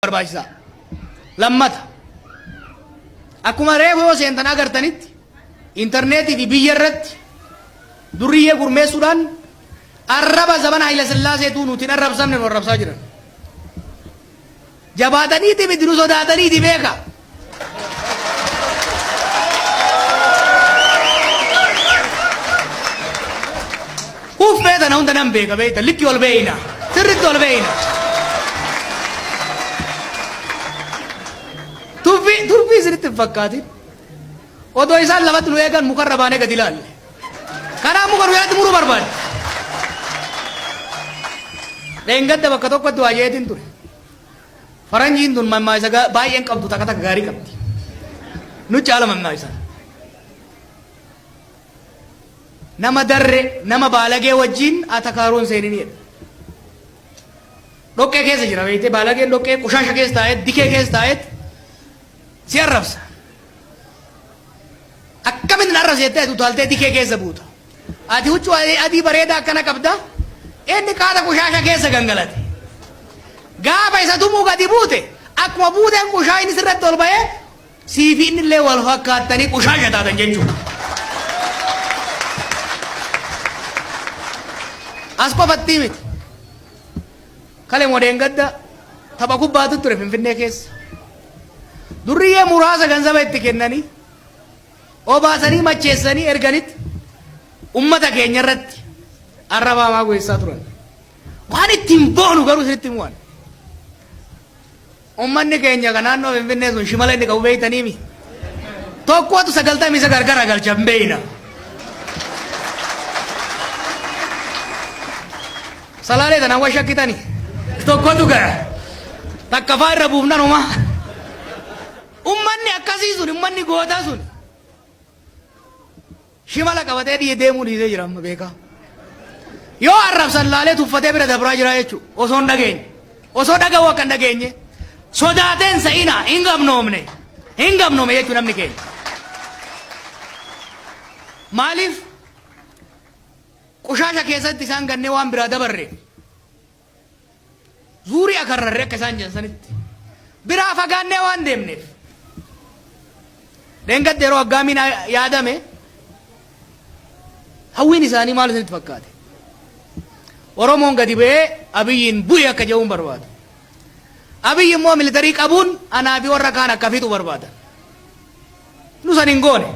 Barbaachisaa. Lammata, akkuma reefu yoo seentan agartanitti intarneetii fi biyya irratti durriyyee gurmeessuudhaan arraba zamana Hayila Sillaaseetuu nuti hin arrabsamne nu arrabsaa jiran. Jabaataniiti miti, nu sodaataniiti beeka. Uffee tana hunda nan beeka beekta, likki ol beeyna, sirritti ol beeyna. Tuffii tuffii isinitti hin fakkaatin. Odoo isaan lafatti nu eegan mukarra baanee gadi ilaalle. Kanaaf muka nu jalatti muruu barbaadde. Dheengadda bakka tokkotti waa jeetiin ture. Faranjiin tun mammaaksa baay'een qabdu, takka takka gaarii qabdi. Nu caala mammaaksa. Nama darre, nama baalagee wajjin atakaaroon seenini jedha. Dhoqqee keessa jira beektee, baalageen dhoqqee qushaasha keessa taa'ee, dikee keessa taa'ee si arrabsa. Akkamitti na arrabsa jettee ati utaaltee dikee keessa buuta. Ati huccuu adii bareedaa akkana qabda. Inni qaata qushaasha keessa gangalate. Gaafa isa tumuu gadi buute, akkuma buuteen qushaayni sirratti ol ba'ee siifi inni illee wal fakkaattanii qushaasha taatan jechuudha. As qofattii miti. Kale modeen gadda tapha kubbaatu ture Finfinnee keessa. Durriyyee muraasa ganzaba itti kennanii obaasanii macheessanii erganitti ummata keenya irratti arraba hamaa geessaa turan. Waan ittiin boonu garuu isinitti himuwan. Ummanni keenya kan naannoo Finfinnee sun shimala inni qabu beeytaniimi. Tokkotu 90 isa gargara galcha hin beeyna. Salaalee tanaan waan shakkitani. Tokkotu gara. Takka faa irra buufnan homaa. Ummanni akkasii sun, ummanni gootaa sun shimala qabatee dhiye deemuu dhiisee jira amma beekaa. Yoo arrabsan laalee tuffatee bira dabraa jira jechuudha. Osoo hin dhageenye. Osoo dhaga'uu akka hin dhageenye. Sodaateen sa'ina hin gamnoomne. Hin gamnoome jechuudha namni keenya. Maaliif qushaasha keessatti isaan gannee waan biraa dabarre? Zuurii akarrarre akka isaan jedhan sanitti. Biraa fagaannee waan deemneef. Dheengadda yeroo aggaamiin yaadame hawwiin isaanii maal isinitti fakkaate? Oromoon gadi ba'ee Abiyyiin bu'e akka jedhuun barbaadu. Abiyyi immoo militarii qabuun anaa fi warra kaan akka fixu barbaadan. Nu san hin goone.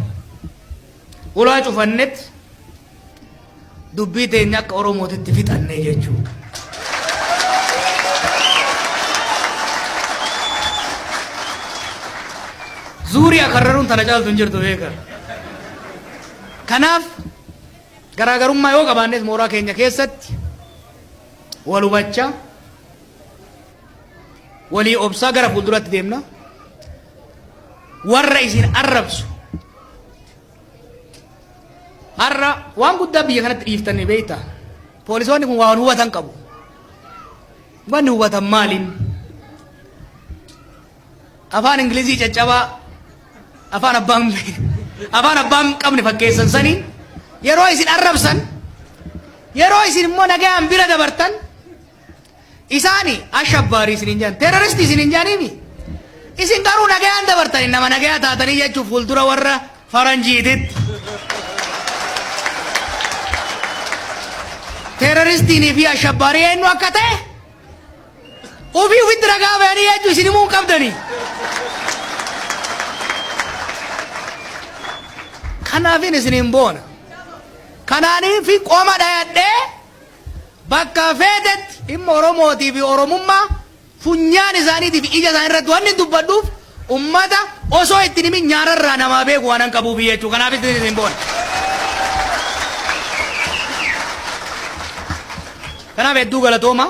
Ulaa cufannet dubbii teenya akka Oromootitti fixanne jechuudha. Zuurii akarraruun tana caaltu hin jirtu beeka. Kanaaf garaagarummaa yoo qabaannes mooraa keenya keessatti wal hubachaa, walii obsaa gara fuulduratti deemna. Warra isin arrabsu har'a waan guddaa biyya kanatti dhiiftanii beekta. Poolisoonni kun waan hubatan qabu. Wanni hubatan maaliin? Afaan Ingilizii caccabaa, afaan abbaan qabne fakkeessan saniin yeroo isin arrabsan, yeroo isin immoo nagayaan bira dabartan, isaani ashabbaarii isin hin jedhan, teeroristii isin hin jedhaniimi. Isin garuu nagayaan dabartanii nama nagayaa taatanii jechuuf fuuldura warra faranjiititti. Teeroristiinii fi ashabbaarii eenyu akka ta'e ofii ofitti ragaa bayanii jechuu isin himuu hin qabdanii. Kanaafin isiniin boona. Kanaaniif qoma dhayadhee bakka feetetti dhimma Oromootii fi Oromummaa funyaan isaaniitii fi ija isaanii irratti waan inni dubbadhuuf ummata osoo ittiin himin nyaararraa namaa beeku waan hin qabuuf jechuudha. Kanaaf isin boona. Kanaaf hedduu galatooma.